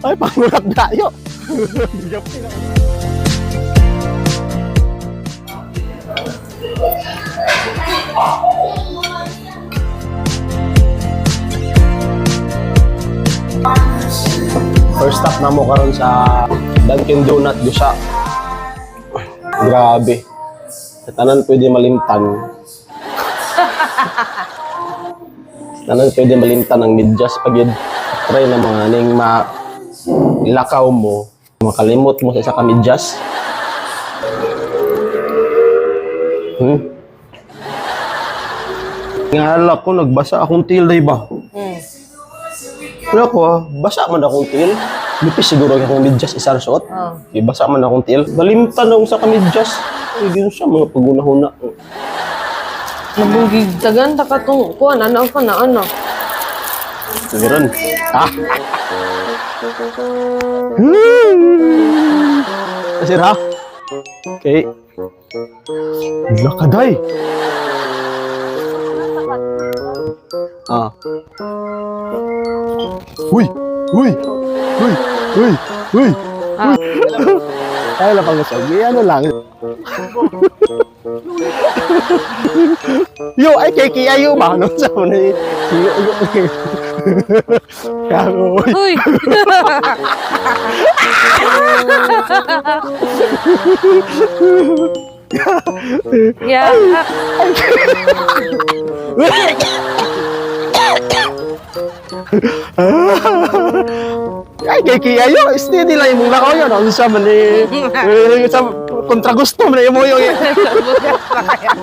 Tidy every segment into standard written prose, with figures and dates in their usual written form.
Ay, pangurak dayo. First stop na mo karon sa Dunkin Donut Dusa. Grabe. Sa tanan pwede malimtan. Sa tanan pwede malimtan ang medyas pag yun. Try na mga ning ma lakaw mo, makalimot mo sa isa ka medyas. Nga ko, nagbasa akong tilday ba? Pero ako, basa man akong til. Lupis siguro akong medyas isang suot. Oh. Eh, basa man akong til. Balimtan ako sa kamedyas. Ay, yun siya, mga pagunahuna. Nabugig tagan ta katong kuan ano ka na ano. Meron. Ah! Sira. Okay. Lakaday. Ah. Uy! Uy! Uy! Uy! Uy! Ah. Ay, wala pang usag. Eh, ano lang. Yo, ay, kay Kiayo ba? Ano sa mo na Yo, yo. Kago. Uy. Yeah. Ay, kay Kiayo, steady lang imong lakaw yun. Ano sa man eh. Eh, sa kontra gusto man eh, mo yung. Bukas pa kaya.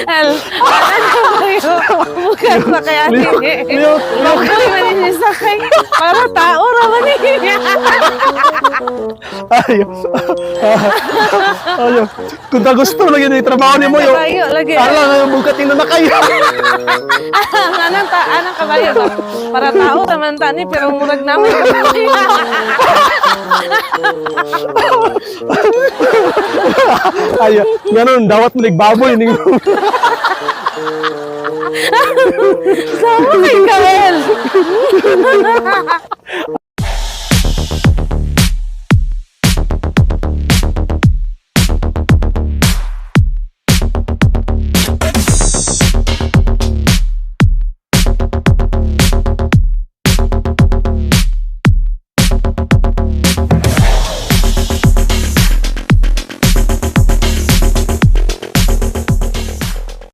Al, ano ba yun? Bukas pa kaya. Liyok, liyok, liyok. Baboy man ni sakay. Para tao ra man ni. Ay, ayo. Kontra gusto lagi ni trabaho ni mo yo. Kabayo lagi. Ala nga bukat na na kayo. Anang ta anang kabayo ba? Para tao ra man ta ni pero murag naman. Ayo, ganun dawat mo nagbaboy ning. Sama kay Kael.